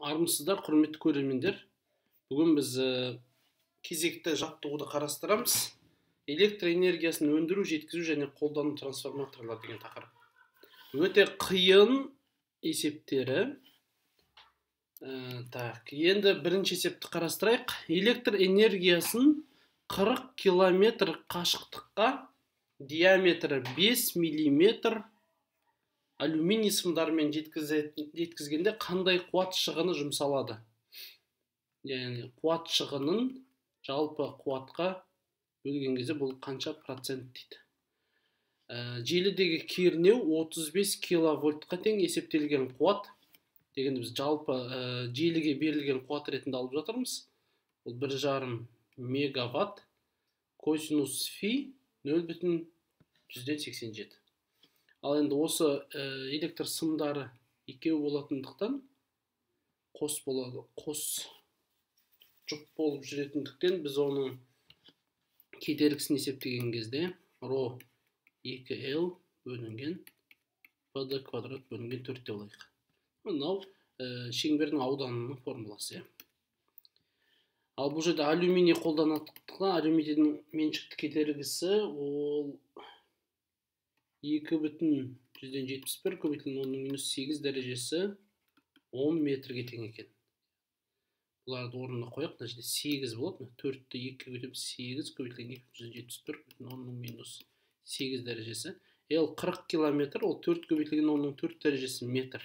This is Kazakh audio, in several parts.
Армысыздар, құрметті көрермендер. Бүгін біз кезекті жаттығуды қарастырамыз. Электр энергиясын өндіру, жеткізу және қолдану трансформаторлар деген тақырып. Өте қиын есептері. Так, енді бірінші есепті қарастырайық. Электр энергиясын 40 километр қашықтыққа диаметрі 5 миллиметр алюминий сымдармен жеткізгенде қандай қуат шығыны жұмсалады? Яғни қуат шығынын жалпы қуатқа бөлген кезде бұл қанша процент дейді. Желідегі кернеу 35 киловольтқа тең есептелген қуат дегенді біз жалпы желіге берілген қуат ретінде алып жатырмыз. Бұл 1,5 мегаватт, косинус фи 0,87. Ал енді осы электр сымдары екеу болатындықтан, қос болады, қос жұп болып жүретіндіктен біз оның кедергісін есептеген кезде ро 2L бөлінген PD квадрат бөлінген 4 деп алайық. Мынау шеңбердің ауданының формуласы. Ал бұл жерде алюминий қолданатындықтан алюминийдің меншікті кедергісі ол 2,71 көбейтілген 10-8 дәрежесі 10 метрге тең екен. Бұларды орнына қояйық. Мына жерде 8 болады. 4-ті 2-ге көбейтіп 8 көбейтілген 2,71 10-8 дәрежесі. L 40 километр, ол 4 көбейтілген 10-4 дәрежесі метр.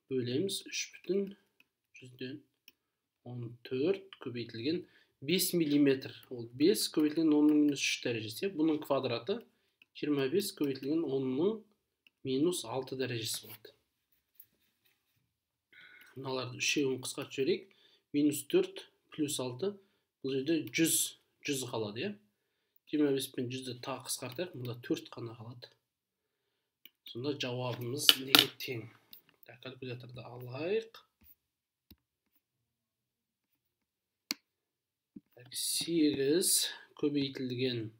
Бөлеміз 3,14 көбейтілген 5 миллиметр. Ол 5 көбейтілген 10-3 дәрежесі. Бұның квадраты 25 көбейтілген 10-6 дәрежесі болады. Мыналарды үшеуін қысқартып жіберейік. Минус 4 плюс 6. Бұл жерде 100 қалады, иә. 25 пен 100-ді тағы қысқартайық. Мұнда 4 қана қалады. Сонда жауабымыз неге тең? Калькуляторды алайық. 8 көбейтілген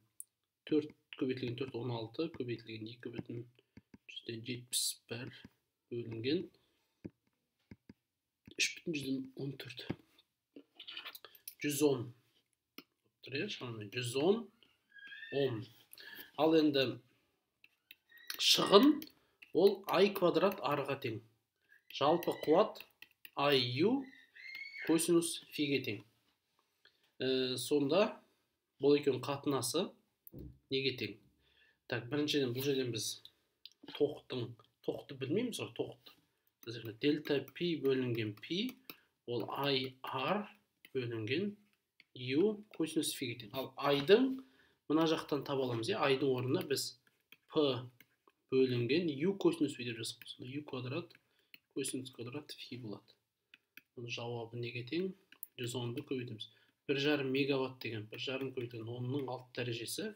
4 көбейтілген 4, 16 көбейтілген 2,71 бөлінген 3,14. 110. Шамамен 110 Ом. Ал енді шығын ол I квадрат R-ға тең. Жалпы қуат IU косинус фиге тең. Сонда бұл екеуінің қатынасы неге тең? Так, біріншіден бұл жерден біз тоқты білмейміз ғой, тоқты. Дельта пи бөлінген пи ол IR бөлінген U косинус фиге тең. Ал I-дың мына жақтан таба аламыз, иә? I-дың орнына біз P бөлінген U косинус фи деп жазып қойсақ, U квадрат косинус квадрат фи болады. Бұның жауабы неге тең? 110-ды көбейтеміз. 1,5 мегаватт деген 1,5 көбейтілген 10-6 дәрежесі.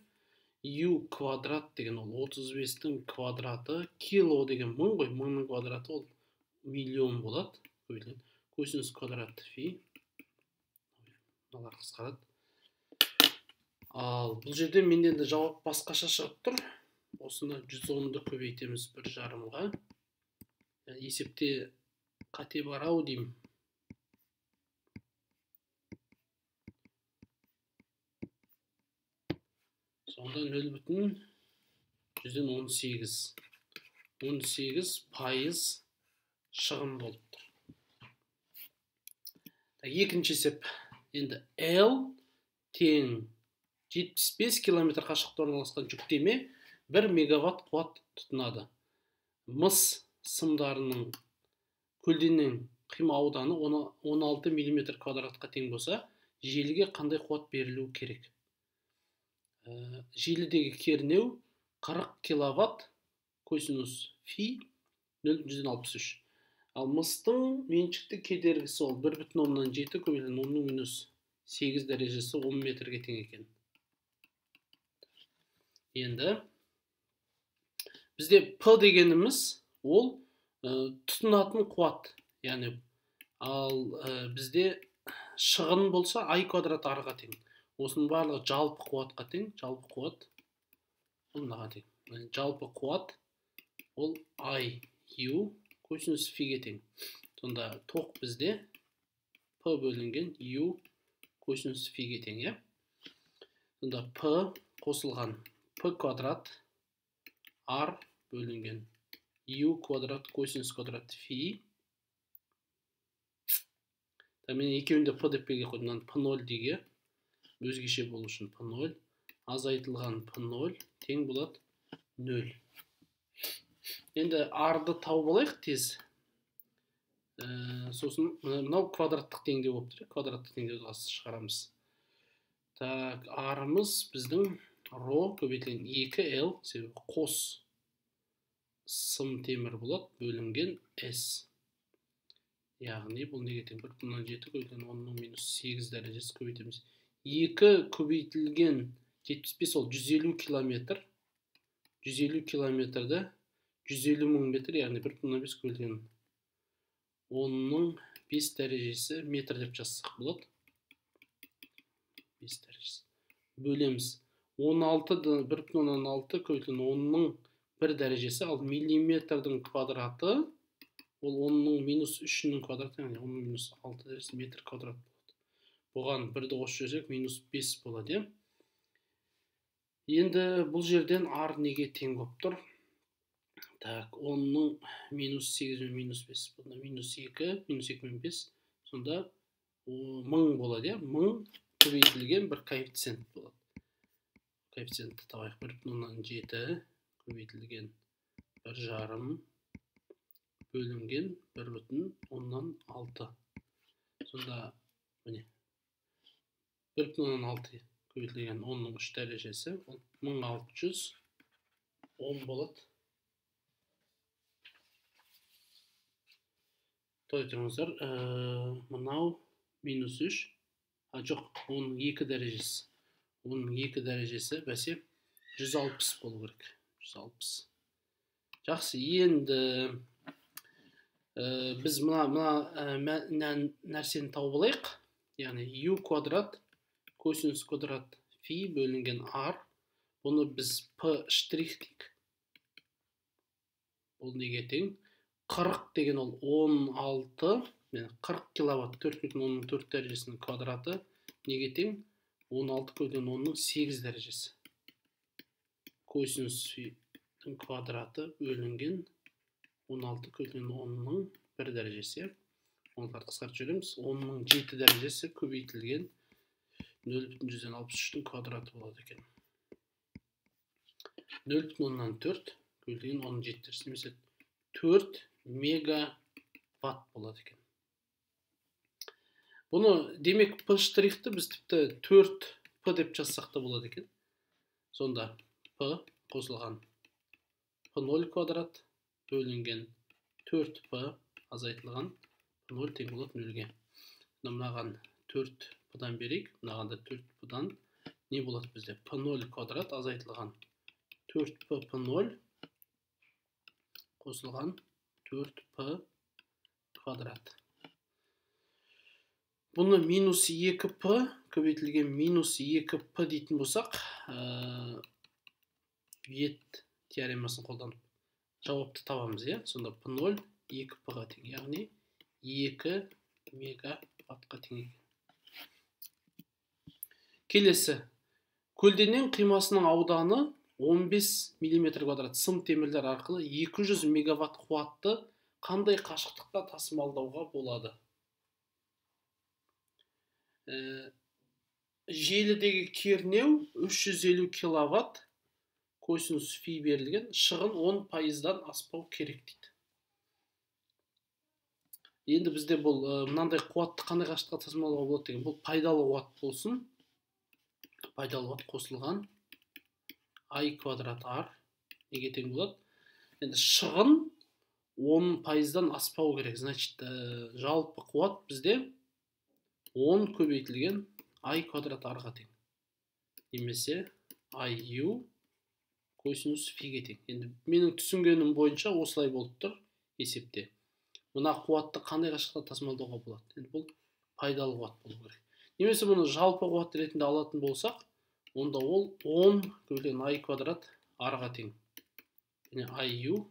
U квадрат деген ол 35-тің квадраты, кило деген мың ғой, мыңның квадраты ол миллион болады. Көбейтілген косинус квадрат фи. Мыналар қысқарады. Ал бұл жерде менде енді жауап басқаша шығып тұр. Осыны 110-ды көбейтеміз 1,5-ға. Есепте қате бар ау деймін. Сонда 0,18. 18% шығын болып тұр. Екінші есеп. Енді L тең 75 километр қашықтықта орналасқан жүктеме 1 мегаватт қуат тұтынады. Мыс сымдарының көлденең қима ауданы 16 миллиметр квадратқа тең болса, желіге қандай қуат берілуі керек? Желідегі кернеу 40 киловатт косинус фи 0,63. Ал мыстың меншікті кедергісі ол 1,7 көбейтілген 10-8 дәрежесі 10 метрге тең екен. Енді бізде P дегеніміз ол тұтынатын қуат. Яғни ал бізде шығын болса I квадрат R-ға тең. Осының барлығы жалпы қуатқа тең. Жалпы қуат ол мынаға тең. Жалпы қуат ол IU косинус фиге тең. Сонда тоқ бізде P бөлінген U косинус фиге тең, иә? Сонда P қосылған P квадрат R бөлінген U квадрат косинус квадрат фи. Мен екеуін де P деп белгілеп қойдым. Мынаны P0 деге өзгеше болу үшін P0 азайтылған P0 тең болады 0. Енді R-ды тауып алайық тез. Сосын мынау квадраттық теңдеу болып тұр. Квадраттық теңдеуді шығарамыз. Так, R-ымыз біздің ро көбейтілген 2L, себебі қос сым темір болады, бөлінген S. Яғни бұл неге тең? 1,7 көбейтілген 10-8 дәрежесі көбейтеміз. 2 көбейтілген 75 ол 150 километр. 150 километрді 150 мың метр, яғни 1,5 көбейтілген 10-5 дәрежесі метр деп жазсақ болады. 5 дәрежесі. Бөлеміз. 16 1,6 көбейтілген 10-1 дәрежесі, ал миллиметрдің квадраты ол 10-3-нің квадраты, яғни 10-6 дәрежесі метр квадрат болады. Бұған 1-ді қосып жіберсек, -5 болады, иә? Енді бұл жерден R неге тең болып тұр? Так, 10-8 мен -5, бұнда -2, -2 мен 5, сонда 1000 болады, иә? 1000 көбейтілген бір коэффициент болады. Коэффициентті табайық. 1,7 көбейтілген 1,5 бөлінген 1,6. Сонда міне 1,6 көбейтілген 10-3 дәрежесі, ол 1610 болады. Той тұрыңыздар, мынау -3, жоқ, 10-2 дәрежесі. 10-2 дәрежесі бәсе 160 болу керек. 160. Жақсы, енді біз мына нәрсені тауып алайық. Яғни U квадрат косинус квадрат фи бөлінген R. Бұны біз P штрих дейік. Бұл неге тең? 40 деген ол 16, 40 киловатт 4,4 дәрежесінің квадраты неге тең? 16 көбейтілген 10-8 дәрежесі. Косинус фидің квадраты бөлінген 16 көбейтілген 10-1 дәрежесі. Оларды қысқартып жібереміз. 10-7 дәрежесі көбейтілген 0,63-тің квадраты болады екен. 0,4 көбейтілген 10-7 дәрежесі немесе 4 мегаватт болады екен. Бұны демек P штрихті біз тіпті 4P деп жазсақ та болады екен. Сонда P қосылған P0 квадрат бөлінген 4P азайтылған P0 тең болады 0-ге. Мынаған 4P-дан берейік, мынаған да 4P-дан не болады бізде? P0 квадрат азайтылған 4P P0 қосылған 4P квадрат. Бұны -2P көбейтілген -2P дейтін болсақ, Виет теоремасын қолданып жауапты табамыз, иә? Сонда P0 2P-ға тең, яғни 2 мегаваттқа тең екен. Келесі, көлденең қимасының ауданы 15 мм квадрат сым темірлер арқылы 200 мегаватт қуатты қандай қашықтықта тасымалдауға болады? Желідегі кернеу 350 киловатт косинус фи берілген, шығын 10%-дан аспау керек дейді. Енді бізде бұл мынандай қуатты қандай қашықтыққа тасымалдауға болады деген, бұл пайдалы қуат болсын. Пайдалы қуат қосылған I квадрат R неге тең болады? Енді шығын 10%-дан аспау керек. Значит, жалпы қуат бізде 10 көбейтілген I квадрат R-ға тең. Немесе IU косинус фиге тең. Енді менің түсінгенім бойынша осылай болып тұр есепте. Мына қуатты қандай қашықтықта тасымалдауға болады? Енді бұл пайдалы қуат болу керек. Немесе бұны жалпы қуат ретінде алатын болсақ, онда ол 10 көбейтілген I квадрат R-ға тең. Және IU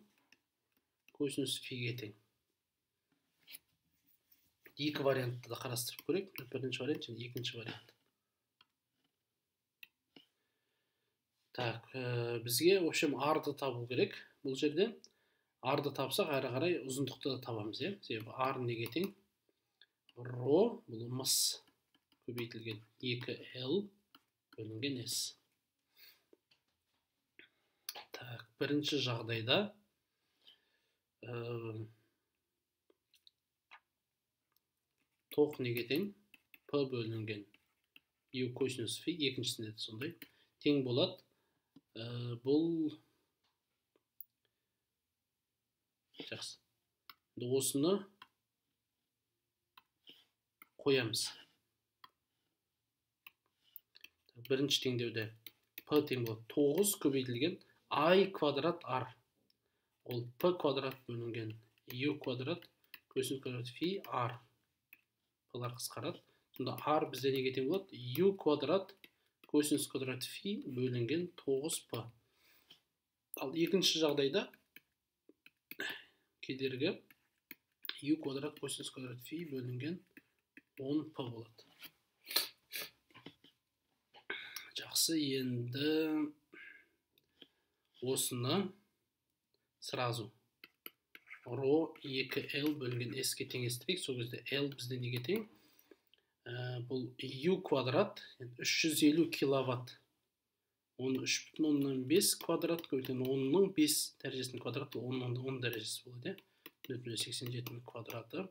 косинус фиге тең. Екі вариантты да қарастырып көрейік. Бірінші вариант және екінші вариант. Так, бізге, в общем, R-ды табу керек бұл жерде. R-ды тапсақ, әрі қарай ұзындықты да табамыз, иә? Себебі R неге тең? Ро, бұл мыс көбейтілген 2L бөлінген S. Так, бірінші жағдайда тоқ неге тең? P бөлінген U косинус фи, екіншісінде де сондай тең болады. Бұл жақсы. Енді осыны қоямыз. Бірінші теңдеуде P тең болады 9 көбейтілген I квадрат R. Ол P квадрат бөлінген U квадрат косинус квадрат фи R. P-лар қысқарады. Сонда R бізде неге тең болады? U квадрат косинус квадрат фи бөлінген 9P. Ал екінші жағдайда кедергі U квадрат косинус квадрат фи бөлінген 10P болады. Жақсы, енді осыны сразу ро 2L бөлінген S-ке теңестірейік. Сол кезде L бізде неге тең? Бұл U квадрат 350 киловатт. Оны 3,5 квадрат көбейтілген 10-ның 5 дәрежесінің квадраты, 10 дәрежесі болады, 0,87 квадраты.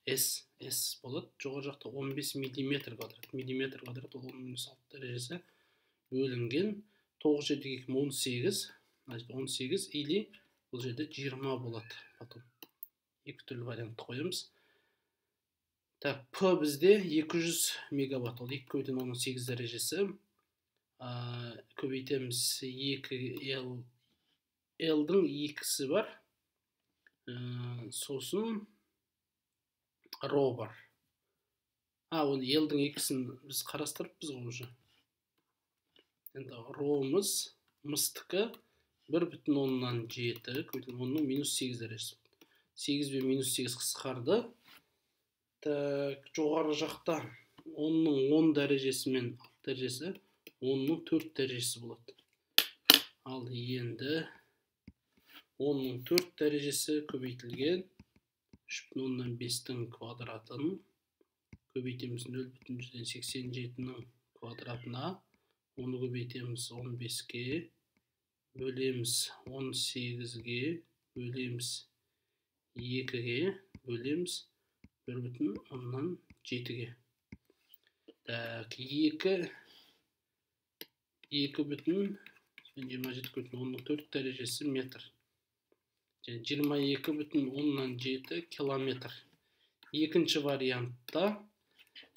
S болады. Жоғары жақта 15 миллиметр квадрат. Миллиметр квадрат ол 10-6 дәрежесі бөлінген 9 жерде 2 18, значит 18 или бұл жерде 20 болады. Потом екі түрлі вариантты қоямыз. Так, P бізде 200 мегаватт, ол 2 көбейтілген 10-8 дәрежесі. Көбейтеміз 2 L, L-дің екісі бар. Сосын ро бар. Оны L-дің екісін біз қарастырыппыз ғой уже. Енді ромыз мыстікі 1,7 көбейтілген 10-8 дәрежесі. 8 бен минус 8 қысқарды. Так, жоғары жақта 10-ның 10 дәрежесі мен 6 дәрежесі 10-ның 4 дәрежесі болады. Ал енді 10-ның 4 дәрежесі көбейтілген 3,5-тің квадратын көбейтеміз 0,87-нің квадратына, оны көбейтеміз 15-ке, бөлеміз 18-ге, бөлеміз 2-ге, бөлеміз 1,7-ге. Так, 2 2,27,4 дәрежесі метр. Және 22,7 километр. Екінші вариантта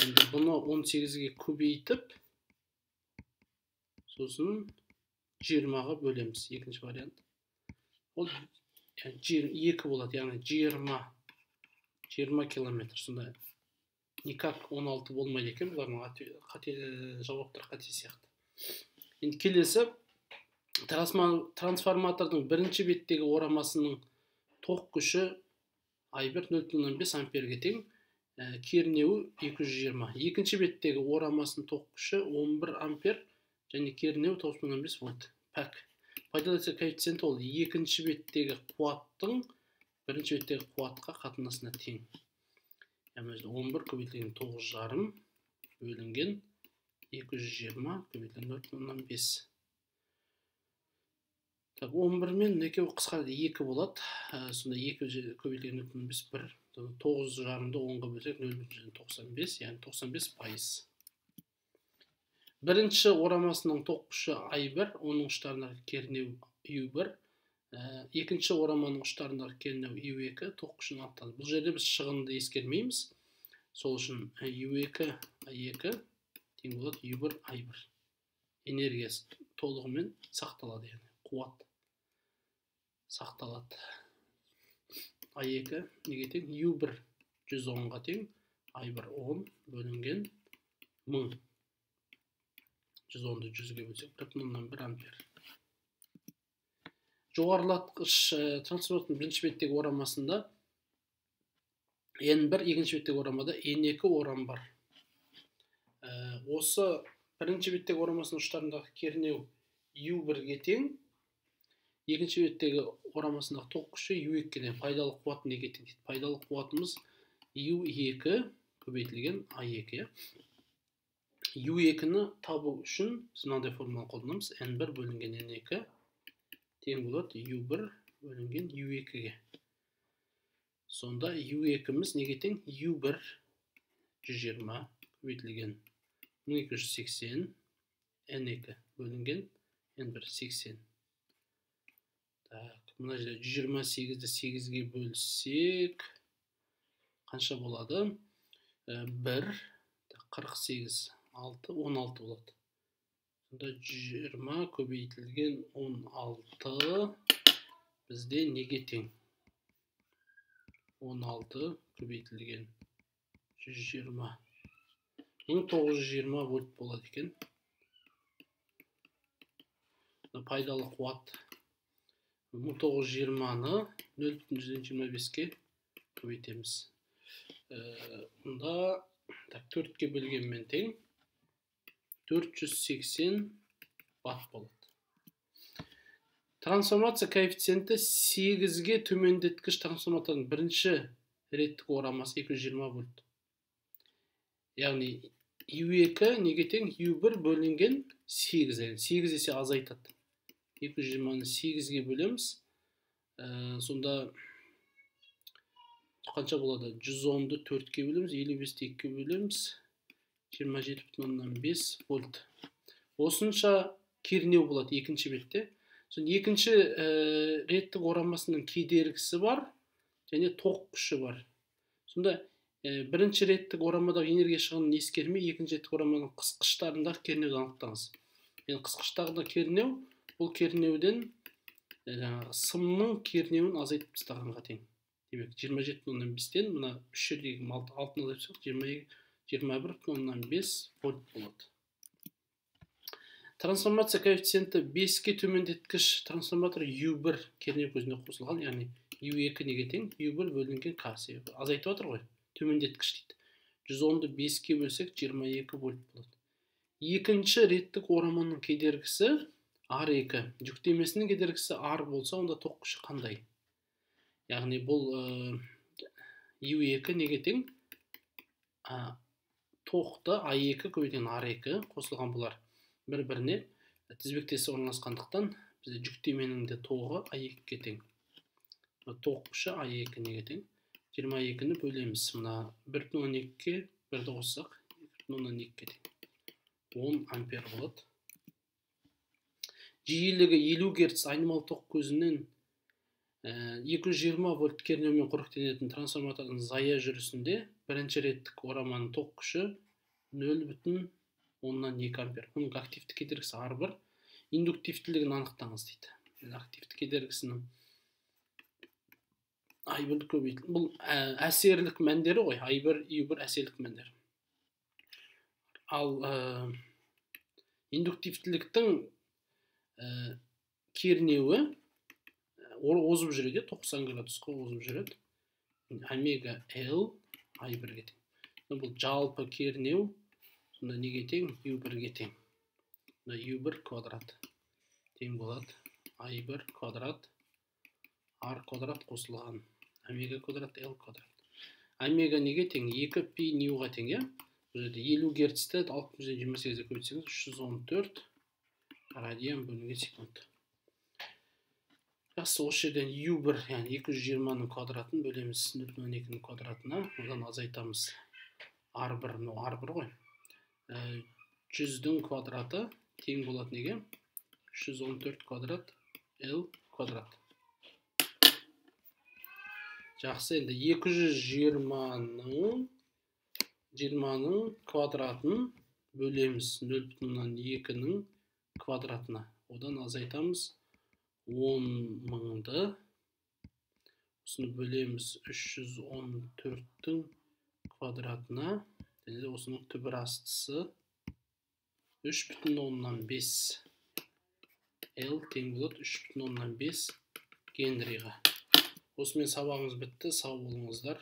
енді бұны 18-ге көбейтіп, сосын 20-ға бөлеміз. Екінші вариант. Ол 2 болады, яғни 20 километр. Сонда никак 16 болмайды екен, бұлардың қате, жауаптар қате сияқты. Енді келесі трансформатордың бірінші беттегі орамасының тоқ күші I1 0,5 амперге тең, кернеуі 220. Екінші беттегі орамасының тоқ күші 11 ампер және кернеуі 9,5 вольт. Пәк. Пайдаланылатын коэффициенті ол екінші беттегі қуаттың бірінші беттегі қуатқа қатынасына тең. Яғни 11 көбейтілген 9,5 бөлінген 220 көбейтілген 0,5. Так, 11 мен екеуі қысқарды 2 болады. Сонда 2 көбейтілген 0,5 1. 9,5-ды 10-ға бөлсек 0,95, яғни 95%. Бірінші орамасының тоқ күші I1, оның ұштарындағы кернеу U1. Екінші ораманың ұштарындағы кернеу U2, тоқ күшін анықтады. Бұл жерде біз шығынды ескермейміз. Сол үшін U2 I2 тең болады U1 I1. Энергиясы толығымен сақталады, яғни қуат сақталады. I2 неге тең? U1 110-ға тең, I1 10 бөлінген 1000. 110-ды 100-ге бөлсек 1,1 ампер. Жоғарылатқыш трансформатордың бірінші беттегі орамасында N1 екінші беттегі орамада N2 орам бар. Осы бірінші беттегі орамасының ұштарындағы кернеу U1-ге тең, екінші беттегі орамасындағы тоқ күші U2-ге тең. Пайдалы қуат неге тең дейді? Пайдалы қуатымыз U2 көбейтілген A2. U2-ні табу үшін біз мынандай формуланы қолданамыз. N1 бөлінген N2 тең болады U1 бөлінген U2-ге. Сонда U2-міз неге тең? U1 120 көбейтілген 1280 N2 бөлінген N1 80. Так, мына жерде 128-ді 8-ге бөлсек қанша болады? 1, 48, 6, 16 болады. Сонда 120 көбейтілген 16 бізде неге тең? 16 көбейтілген 120. 1920 вольт болады екен. Пайдалы қуат 1920-ны 0,25-ке көбейтеміз. Мұнда 4-ке бөлгенмен тең 480 ватт болады. Трансформация коэффициенті 8-ге төмендеткіш трансформатордың бірінші реттік орамасы 220 вольт. Яғни U2 неге тең? U1 бөлінген 8, яғни 8 есе азайтады. 220-ны 8-ге бөлеміз. Сонда қанша болады? 110-ды 4-ке бөлеміз, 55-ті 2-ге бөлеміз, 27,5 вольт. Осынша кернеу болады екінші бетте. Сонда екінші реттік орамасының кедергісі бар және тоқ күші бар. Сонда бірінші реттік орамадағы энергия шығынын ескермей, екінші реттік ораманың қысқыштарындағы кернеуді анықтаңыз. Енді қысқыштардағы кернеу бұл кернеуден жаңағы сымның кернеуін азайтып тастағанға тең. Демек 27,5-тен мына үш жердегі 6-ны азайтсақ 21,5 вольт болады. Трансформация коэффициенті 5-ке төмендеткіш трансформатор U1 кернеу көзіне қосылған, яғни U2 неге тең? U1 бөлінген К, себебі азайтып отыр ғой, төмендеткіш дейді. 110-ды 5-ке бөлсек 22 вольт болады. Екінші реттік ораманың кедергісі R2, жүктемесінің кедергісі R болса, онда тоқ күші қандай? Яғни бұл U2 неге тең? Тоқты A2 көбейтілген R2 қосылған бұлар бір-біріне тізбектесе орналасқандықтан бізде жүктеменің де тоғы A2-ге тең. Тоқ күші A2 неге тең? 22-ні бөлеміз. Мына 1,2-ге 1-ді қоссақ 2,2-ге тең. 10 ампер болады. Жиілігі 50 Гц айнымалы тоқ көзінен 220 вольт кернеумен қоректенетін трансформатордың зая жүрісінде бірінші реттік ораманың тоқ күші 0,2 ампер. Бұның активті кедергісі R1. Индуктивтілігін анықтаңыз дейді. Активті кедергісінің I1 көбейтілген. Бұл әсерлік мәндері ғой. I1, U1 әсерлік мәндері. Ал индуктивтіліктің кернеуі озып жүреді, 90 градусқа озып жүреді. Омега L I1-ге тең. Бұл жалпы кернеу сонда неге тең? U1-ге тең. U1 квадрат тең болады I1 квадрат R квадрат қосылған омега квадрат L квадрат. Омега неге тең? 2 пи ньюға тең, иә? Бұл жерде 50 герцті 628-ге көбейтсеңіз 314 радиан бөлінген секунд. Жақсы, осы жерден U1, яғни 220-ның квадратын бөлеміз 0,2-нің квадратына, одан азайтамыз R1, мынау R1 ғой. 100-дің квадраты тең болады неге? 314 квадрат L квадрат. Жақсы, енді 220-ның квадратын бөлеміз 0,2-нің квадратына. Одан азайтамыз 10 мыңды. Осыны бөлеміз 314-тің квадратына. Және де осының түбір астысы 3,5. L тең болады 3,5 генриға. Осымен сабағымыз бітті. Сау болыңыздар.